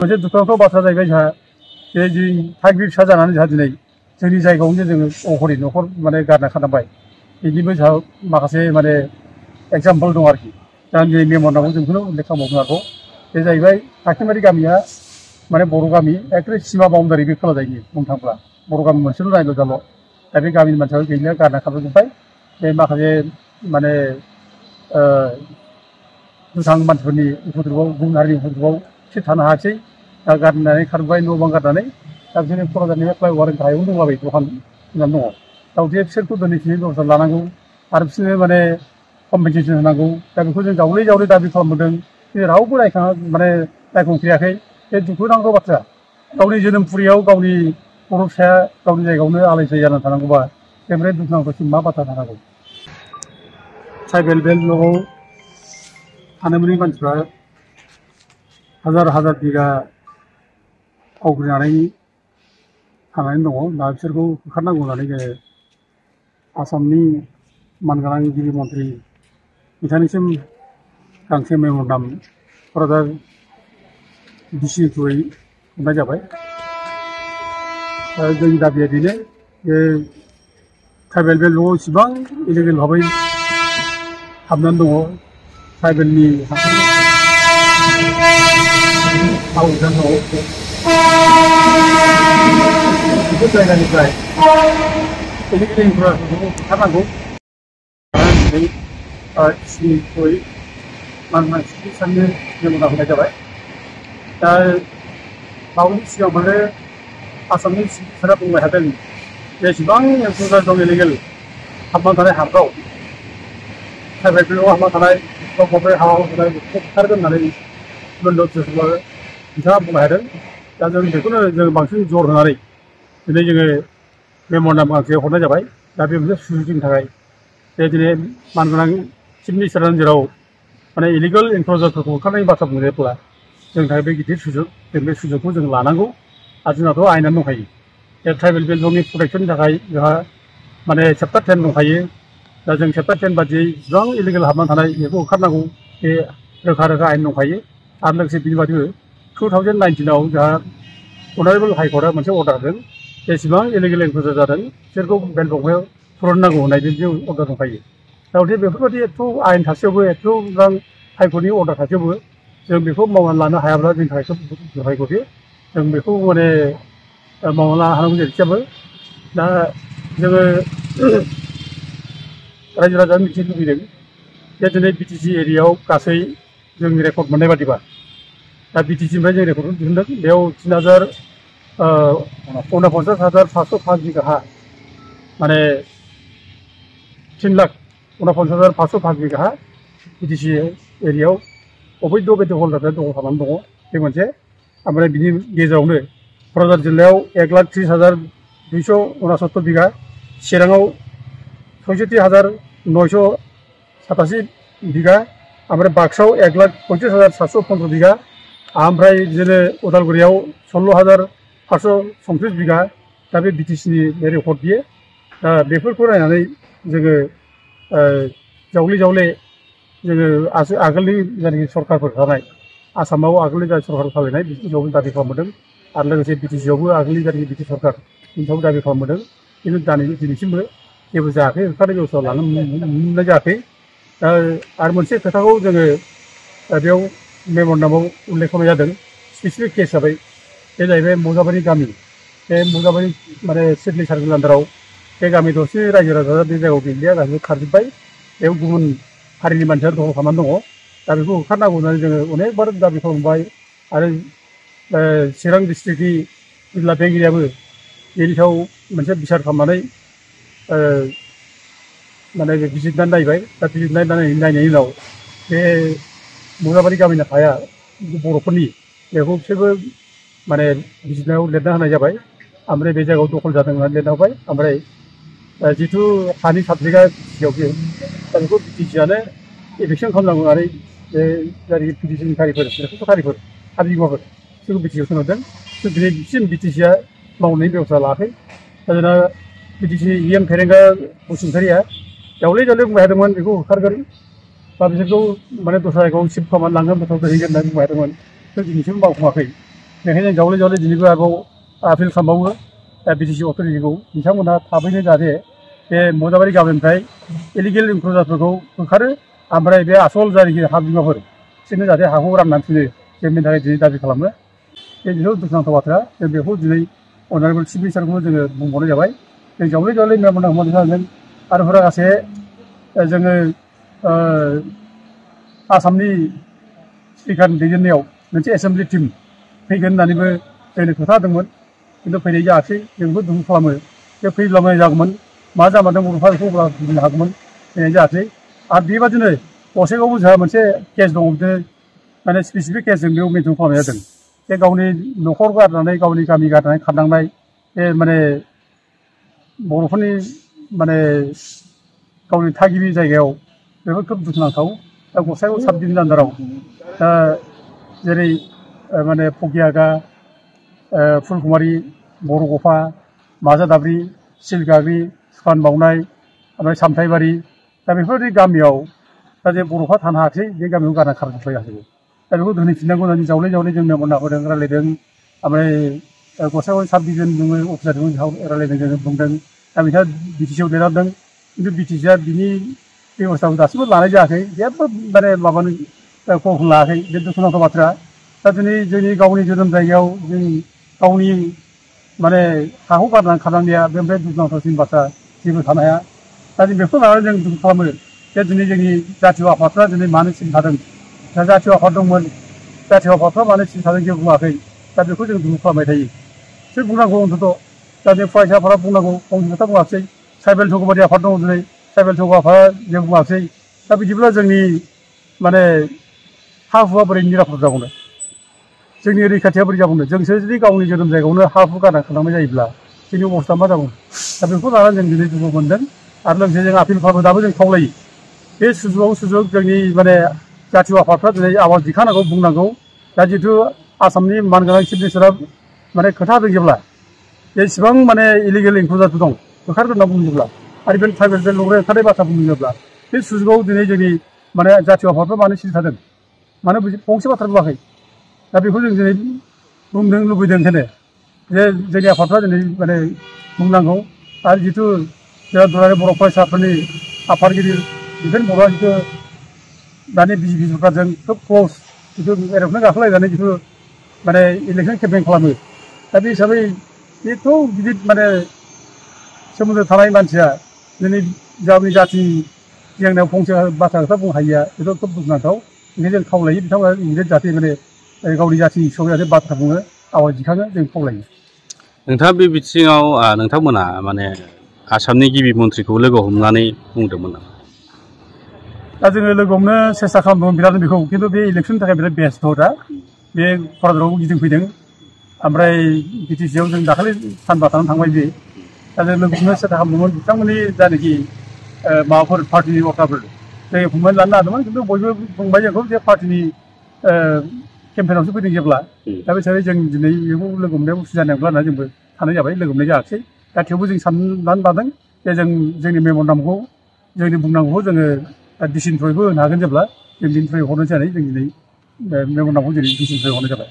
मोनसे दुखुनांथाव बाथ्रा जाहैबाय जोंहा बे जों थागिबि फिसा जानानै जोंहा दिनै जोंनि जायगायावनो जोङो अहरि न'खर माने गारना खानांबाय बिनिबो जोंहा माखासे माने एग्जाम्पल दं आरोखि दा जोंनि मेम'रियालाव जों बेखौनो उल्लेख खालामबावनो हागौ बे जाहैबाय खाखिमारि गामिया माने बर' गामि एखे सिमा बाउण्डारि बे खोला जायनि बुंनो थाङोब्ला बर' गामि मोनसेल' नायल' जाल' दा बे गामिनि मानसियाबो गैलिया गारना खालामजोब्बाय बे माखासे माने दुथां मानसिफोरनि उपद्रबआव गुबुन हारिनि उपद्रबआव एसे थानो हायासै दा गारनानै खारबाय न' बां गारनानै दा बिसोरनो क'क्राझारनि फ्लाइअभारनि गाहायावनो दंलाबायो दखान होनानै दङ दा बिसोरखौ दोनैथिंनि बेब'स्था लानांगौ आरो बिसोरनो माने कम्पेनसेसन होनांगौ दा बेखौ जों जावले जावले दाबि खालामबोदों रावबो माने रायखांफैयाखै बे दुखुनांथाव बाथ्रा गावनि जोनोमपुरियाव गावनि बर' फिसाया गावनि जायगायावनो आलाय सिलाय जानानै थानांगौबा बेनिफ्राय दुखुनांथावसिम मा बाथ्रा थानांगौ ट्राइबेल बेल्टआव थानो मोनै मानसिफ्रा हाजार हाजार बिगा आवग्रिनानै थानानै दङ दा बिसोरखौ होखारनांगौ होननानै जोङो आसामनि मानगोनां गिबि मन्थ्रि बिथांनिसिम गांसे मेम'रेन्डाम क'क्राझार डिसि थ्रुयै हरनाय जाबाय जोंनि दाबिया बेनो जे ट्राइबेल बेल्टआव इसिबां इलिगेल भाबै हाबनानै दङ ट्राइबेलनि आवग्रिनानै दङ बेफोर जायगानिफ्राय इलिगेल इनफ्रास्ट्राक्चारखौ होखारनांगौ दिनै डिसि थ्रुयै मानगोनां चिफ मिनिस्टारनो मेम'रेन्डाम होनाय जाबाय दा बावैसो सिगां माने आसामनि चिफ मिनिस्टारा बुंबाय थादों जेसेबां एनक्ल'जार दं इलिगेल हाबनानै थानाय हाफ्राव ट्राइबेल बेल्टआव हाबना थानाय बबे हावाव थानाय बेखौ होखारगोन होननानै बिथाङा बुंबाय थादों दा जों बेखौनो जों बांसिन जर होनानै दिनै जोङो मेम'रेन्डाम गांसे हरनाय जाबाय दा बे मोनसे सुजुग जोंनि थाखाय जे दिनै मानगोनां चिफ मिनिस्टारानो जेराव माने इलिगेल एनक्ल'जारफोरखौ होखारनायनि बाथ्रा बुंनायब्ला जोंनि थाखाय बे गिदिर सुजुग जों बे सुजुगखौ जों लानांगौ आरो जोंनाथ' आयेनानो दंखायो बे ट्राइबेल बेल्टनि प्रटेक्सननि थाखाय जोंहा माने चेप्टार 10 दंखायो दा जों चेप्टार 10 बादियै जेसेबां इलिगेल हाबनानै थानाय बेखौ होखारनांगौ बे रोखा रोखा आयेन दंखायो आरो लोगोसे बिनि बादिबो 2019आव जोंहा अनारेबल हाइकर्टआ मोनसे अर्डार होदों जेसेबां इलिगेल एनक्ल'जार जादों बिसोरखौ बेल्ट दंफायाव फुरुननांगौ होननाय बिदि अर्डार दंखायो दा बेफोरबायदि एथ' आयेन थासेयावबो एथ'बां हाइकर्टनि अर्डार थासेयावबो जों बेखौ मावनानै लानो हायाब्ला जोंनि थाखाय खोब दुखुनांथाव जों बेखौ माने मावनानै लानो हानांगौ जेरैखिजाबो दा जोङो रायजो राजानो मिथिनो लुबैदों जे दिनै बिटिसि एरियायाव गासै जोंनि रेकर्ड मोननाय बादिबा दा बिटिसिनिफ्राय जों रेकर्डखौ दिहुनदों बेयाव 3,49,505 बिगा हा माने 3,49,505 बिगा हा बिटिसि एरियायाव अबैध बेट हल्डारफ्रा दखल खालामनानै दङ बे मोनसे ओमफ्राय बिनि गेजेरावनो क'क्राझार जिल्लायाव 1,30,269 बिगा चिराङाव 66,987 बिगा ओमफ्राय बाक्सायाव 1,35,715 बिगा ओमफ्राय बिदिनो उदालगुरियाव 16,834 बिगा दा बे बिटिसिनि रेकर्ड बियो दा बेफोरखौ नायनानै जोङो जावले जावले जोङो आगोलनि जायनाखि सरकारफोर थानाय आसामाव आगोलनि जा सरकार फालिनाय बिनि सायावबो दाबि खालामबोदों आरो लोगोसे बिटिसियावबो आगोलनि जायनाखि बिटि सरकार बिनि सायाव दाबि खालामबोदों खिन्थु दिनैसिमबो जेबो जायाखै होखारनाय बेबस्था लानो मोननाय जायाखै दा आरो मोनसे खोथाखौ जोङो बेयाव मेम'रेन्डामाव उल्लेख खालामनाय जादों स्पेसिफिक केस हिसाबै बे जाहैबाय मौजाबारि गामि बे मौजाबारि माने सिडली सार्केल आन्दाराव बे गामि दरसे रायजो राजा बे जायगायाव गैलिया गासिबो खारजोब्बाय बेयाव गुबुन हारिनि मानसिया दखल खालामनानै दङ दा बेखौ होखारनांगौ होननानै जोङो अनेकबार दाबि खालामबाय आरो चिरां डिस्ट्रिक्टनि जिल्ला बेंगिरियाबो बेनि सायाव मोनसे बिसार खालामनानै माने बिजिरनानै नायबाय दा बिजिरनानै नायनायनि उनाव बे मौजाबारि गामिनि हाया बर'फोरनि बेखौ बिसोरबो माने बिजिरनायाव लिरना होनाय जाबाय ओमफ्राय बे जायगायाव दखल जादों होननानै लिरना होबाय ओमफ्राय जिथु हानि साबजेक्टआ बिटिसियाव दा बेखौ बिटिसियानो एफेक्सन खालामनांगौ होननानै बे जायनाखि पिटिसननि खारिफोर खारिफोर हा बिगोमाफोर बिसोरखौ बिटिसियाव थिनहरदों दिनैसिम बिटिसिया मावनायनि बेबस्था लायाखै दा जोंना बिटिसि इएम फेरेंगा बसुमतारिया जावले जावले बुंबाय थादोंमोन बेखौ होखारगोन बा बिसोरखौ माने दस्रा जायगायाव शिफ्ट खालामनानै लांगोन दस्रा दोनहैगोन होननानै बुंबाय थादोंमोन दिनैसिम मावफुङाखै बेखायनो जावले जावले दिनैबो आरोबाव आपिल खालामबावो बिटिसि अथ'रिटिखौ बिथांमोनहा थाबैनो जाहाथे बे मजाबारि गामिनिफ्राय इलिगेल इनक्लुजारफोरखौ होखारो ओमफ्राय बे आसल जायनाखि हा बिमाफोर बिसोरनो जाहाथे हाखौ राननानै होयो जों बेनि थाखाय दिनै दाबि खालामो बे जोबोद दुखुनांथाव बाथ्रा जों बेखौ दिनै अनारेबल चिफ मिनिस्टारखौ जोङो बुंबावनाय जाबाय जों जावले जावले मेम'रेन्डाम होनाय जादों आरो हुरागासे जोङो आसामनि स्पिकारनि दैदेननायाव मोनसे एसेम्बलि टिम फैगोन होननानैबो जोंनो खोथा होदोंमोन खिन्थु फैनाय जायाखै जों बेखौ दुखु खालामो बे फैब्ला मोजां जागौमोन मा जामारदों बर'फ्रा बेखौ अब्ला बुजिनो हागौमोन फैनाय जायाखै आरो बेबादिनो गसाइगावआवबो जोंहा मोनसे केस दङ बिदिनो माने स्पेसिफिक केसजों बेयाव मेनसन खालामनाय जादों बे गावनि न'खर गारनानै गावनि गामि गारनानै खारनांनाय बे माने बर'फोरनि माने गावनि थागिबि जायगायाव बेफोर खोब दुखुनांथाव दा गसाइगाव साब डिभिजननि आन्दाराव दा जेरै माने फकियागा फुलकुमारि बरगफा माजादाब्रि सिलगाग्रि सुखान बावनाय ओमफ्राय सामथाइबारि दा बेफोरबायदि गामियाव दा जे बर'फ्रा थानो हायाखै बे गामियाव गारना खारजोब्बाय गासैबो दा बेखौ दोनहैफिननांगौ होननानै जावले जावले जों मेम'रेन्डाम होदों रायलायदों ओमफ्राय गसाइगाव साब डिभिजनजोंबो अफिसारजों रायलायदों जोङो बुंदों दा बिथाङा बिटिसिआव लिरहरदों खिन्थु बिटिसिआ बिनि बेबस्थाखौ दासिमबो लानाय जायाखै जेबो माने माबानो खबर लायाखै बे दुखुनांथाव बाथ्रा दा दिनै जोंनि गावनि जोनोम जायगायाव जों गावनि माने हाखौ गारनानै खारनांनाया बेनिफ्राय दुखुनांथावसिन बाथ्रा जेबो थानो हाया दा जों बेखौ लानानै जों दुखु खालामो जे दिनै जोंनि जातीय आफादफ्रा दिनै मानो सिम थादों दा जातीय आफाद दंमोन जातीय आफादफ्रा मानो सिम थादों जेबो बुङाखै दा बेखौ जों दुखु खालामबाय थायो बिसोर बुंनांगौ अन्तत' दा जों फरायसा आफादा बुंनांगौ फंसे खोथा बुङाखिसै ट्राइबेल थौगोबादि आफाद दङ दिनै ट्राइबेल थौगा आफादा जेबो बुङाखिसै दा बिदिब्ला जोंनि माने हा हुआ बोरै निरापद जाबावनो जोंनि रैखाथिया बोरै जाबावनो जोंसो जुदि गावनि जोनोम जायगायावनो हा हु गारना खालामनाय जायोब्ला जोंनि अबस्था मा जाबावनो दा बेखौ लानानै जों दिनै दुखु मोनदों आरो लोगोसे जों आपिल खालामो दाबो जों खावलायो बे सुजुगाव सुजुग जोंनि माने जातीय आफादफ्रा दिनै आवाज दिखांनांगौ बुंनांगौ दा जिहेतु आसामनि मानगोनां चिफ मिनिस्टारा माने खोथा होदों जेब्ला जेसेबां माने इलिगेल इनक्लुजारफोर दं होखारगोन होनना बुङोब्ला आरो बे ट्राइबेल लग्रा ओंखारनाय बाथ्रा बुङोब्ला बे सुजुगाव दिनै जोंनि माने जातीय आफादफ्रा मानो सिरि थादों मानो फंसे बाथ्रा बुङाखै दा बेखौ जों दिनै बुंनो लुबैदों ओंखायनो जे जोंनि आफादफ्रा दिनै माने बुंनांगौ आरो जिथु जोंहा दुलाराय बर' फरायसाफोरनि आफादगिरि बिफेन बर'आ जिथु दानि बिजेपि सरकारजों खोब क्ल'ज जिथु एर'प्लेन गाखोलायनानै जिथु माने इलेक्सन केम्पेइन खालामो दा बे हिसाबै एथ' गिदिर माने सोमोन्दो थानाय मानसिया दिनै गावनि जाति जेंनायाव फंसे बाथ्रा खोथा बुंनो हायिया बेथ' खोब दुखुनांथाव ओंखायनो जों खावलायो बिथांमोना इंलिस जाहाथे माने गावनि जातिनि हिसाबै जाहाथे बाथ्रा बुङो आवाज दिखाङो जों खावलायो नोंथाङा बे बिथिङाव नोंथांमोना माने आसामनि गिबि मन्थ्रिखौ लोगो हमनानै बुंदोंमोन नामा दा जोङो लोगो हमनो सेस्था खालामदोंमोन बिराद बेखौ खिन्थु बे इलेक्सननि थाखाय बिराद बेस्थ' दा बे क'क्राझारावबो गिदिंफैदों ओमफ्राय बिटिसिआव जों दाखालि सानबा थानानै थांबाय बे दा जों लोगो हमनो सेस्था खालामदोंमोन बिथांमोननि जायनाखि माबाफोर पार्टिनि वर्कारफोर जों एपइन्टमेन्ट लानो नागिरदोंमोन खिन्थु बयबो बुंबाय जोंखौ जे पार्टिनि केम्पेइनावसो फैदों जेब्ला दा बे हिसाबै जों दिनै बेखौ लोगो हमनायाव उसुबिदा नंला होनना जोंबो थानाय जाबाय लोगो हमनाय जायाखिसै दा थेवबो जों साननानै लादों जे जों जोंनि मेम'रेन्डामखौ जोंनि बुंनांगौखौ जोङो डिसिनि थ्रुयैबो होनो हागोन जेब्ला जों बिनि थ्रुयै हरनाय जानाय जों दिनै मेम'रेन्डामखौ दिनै डिसिनि थ्रुयै हरनाय जाबाय